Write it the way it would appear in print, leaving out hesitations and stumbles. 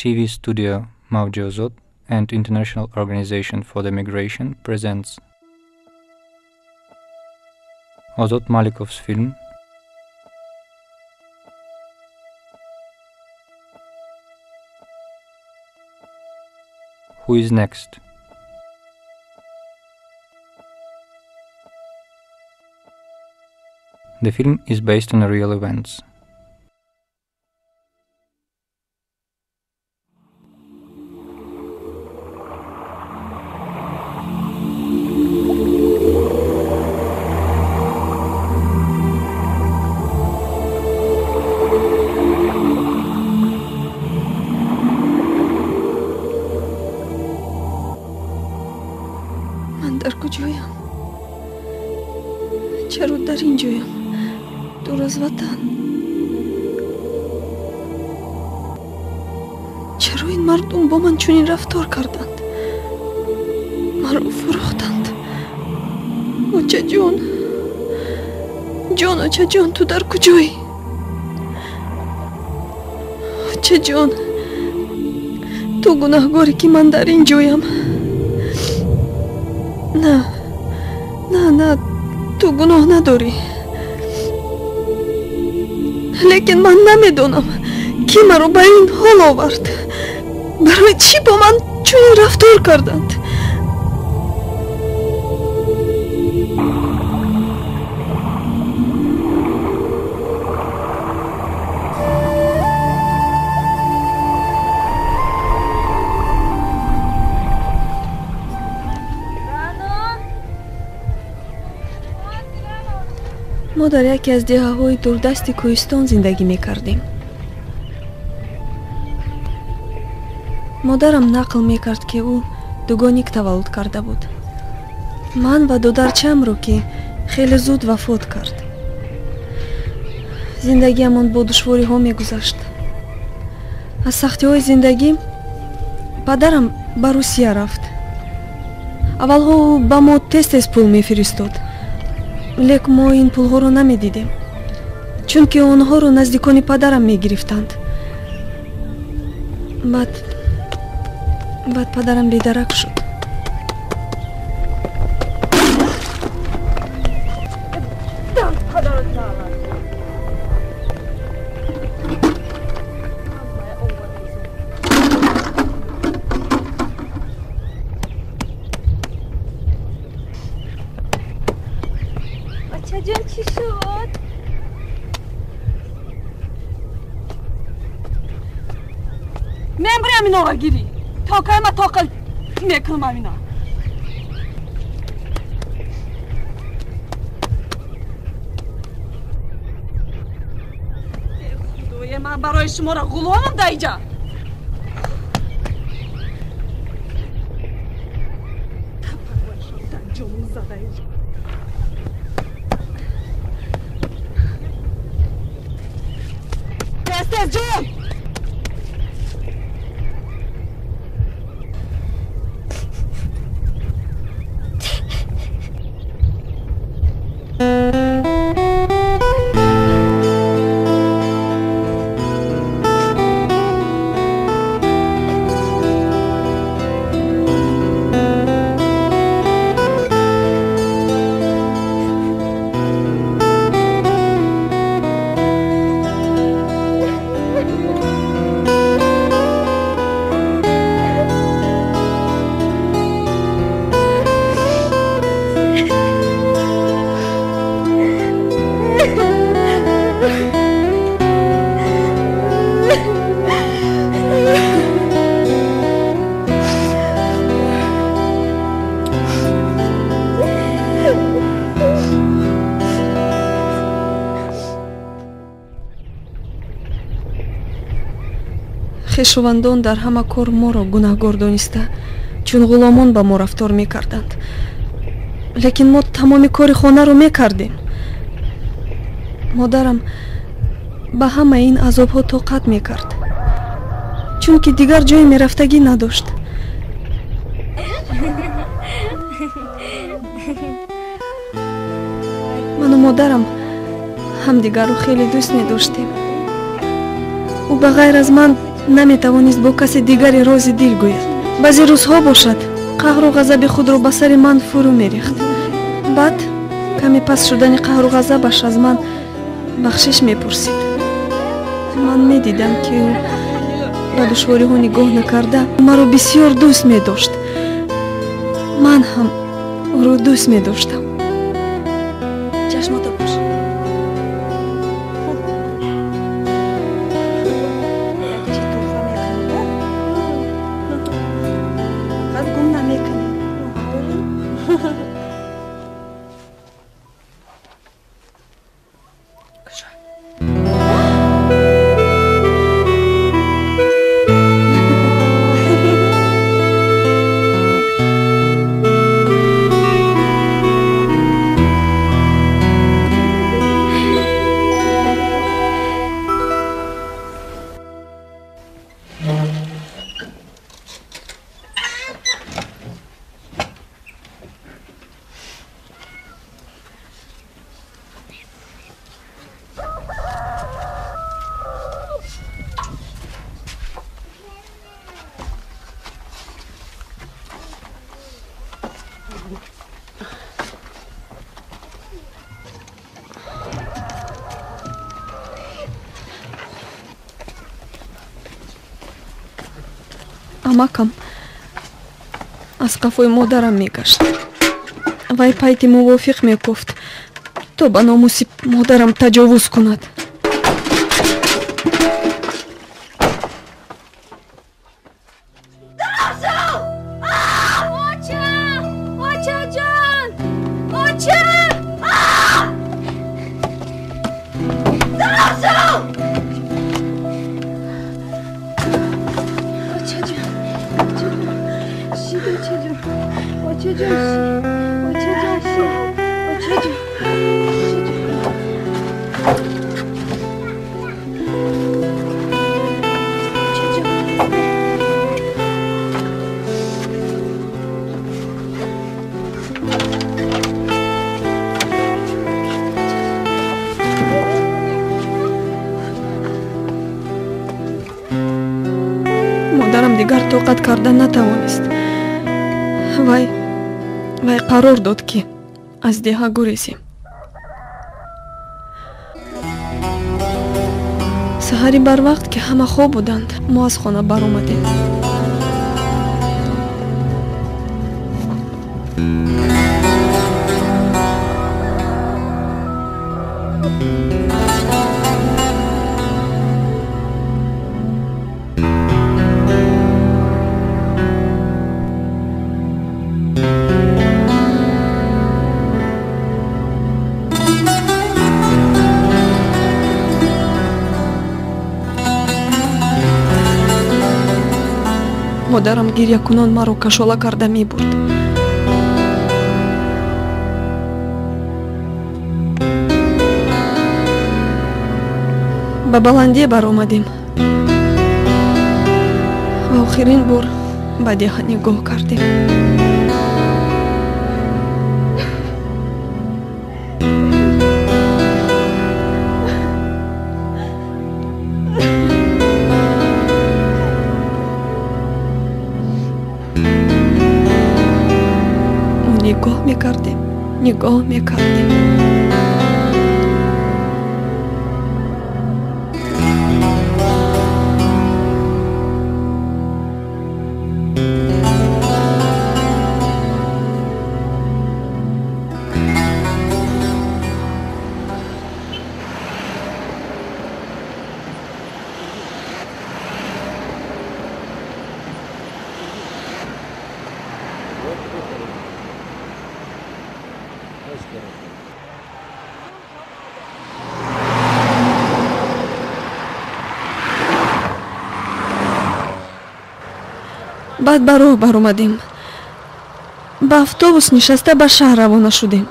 TV studio Mavji Ozod and International Organization for the Migration presents Ozod Malikov's film Who is Next? The film is based on real events. Ман дар куҷоям? Чаро дар ин ҷоям, дур аз ватан? Чаро ин мардум бо ман чунин рафтор карданд? Маро фурӯхтанд. Очаҷон, ҷон, очаҷон, ту дар куҷоӣ? Очаҷон, ту гунаҳгоре, ки ман дар ин ҷоям. На, на, на, ту гуноҳ надорӣ, лекин ман намедонам, кӣ маро ба ин ҳол овард. Барои чӣ бо ман чунин рафтор карданд? Мо дар яке аз деҳаҳои дурдасти кӯҳистон зиндагӣ мекардем. Модарам нақл мекард, ки ӯ дугоник таваллуд карда буд, ман ва додарчамро, ки хеле зуд вафот кард. Зиндагиамон бо душвориҳо мегузашт. Аз сахтиҳои зиндагӣ падарам ба Русия рафт. Аввалҳо ӯ ба мо тез тез пул мефиристод, лек мо ин пулҳоро намедидем, чунки онҳоро наздикони падарам мегирифтанд. Баъд падарам бедарак шуд. Очаҷон, чӣ шуд? Мембри аминора гирӣ, то кай ма тоқа мекунам амина? Худое, ман барои шуморо ғуломам да иҷа. Тез, тез, ҷон! Хешовандон дар ҳама кор моро гунаҳгор дониста, чун ғуломон ба мо рафтор мекарданд, лекин мо тамоми кори хонаро мекардем. Модарам ба ҳамаи ин азобҳо тоқат мекард, чунки дигар ҷои мерафтагӣ надошт. Ману модарам ҳамдигарро хеле дӯст медоштем. Ӯ ба ғайр аз ман Наметавонист бо касе дигаре рози дил гӯяд. Баъзе рӯзҳо бошад, қаҳру ғазаби худро ба сари ман фурӯ мерехт. Баъд каме пас шудани қаҳру ғазабаш аз ман бахшиш мепурсид. Ман медидам, ки ӯ ба душвориҳо нигоҳ накарда маро бисёр дӯст медошт. Ман ҳам ӯро дӯст медоштам. Чашмота пӯш. Гум намекунӣ. Амакам аз қафои модарам мегашт. Вай пайти мувофиқ мекуфт, то ба номуси модарам таҷовуз кунад. Модарам дигар тоқат карда натавонист. Вай қарор дод, ки аз деҳа гурезем. Саҳари барвақт, ки ҳама хоб буданд, мо аз хона баромадем. Модарам гирякунон маро кашола карда мебурд. Ба баландие баромадем ва охирин бор ба деҳа нигоҳ кардем. Нигоҳ мекардем, нигоҳ мекардем. Баъд ба роҳ баромадем. Ба автобус нишаста ба шаҳр равона шудем.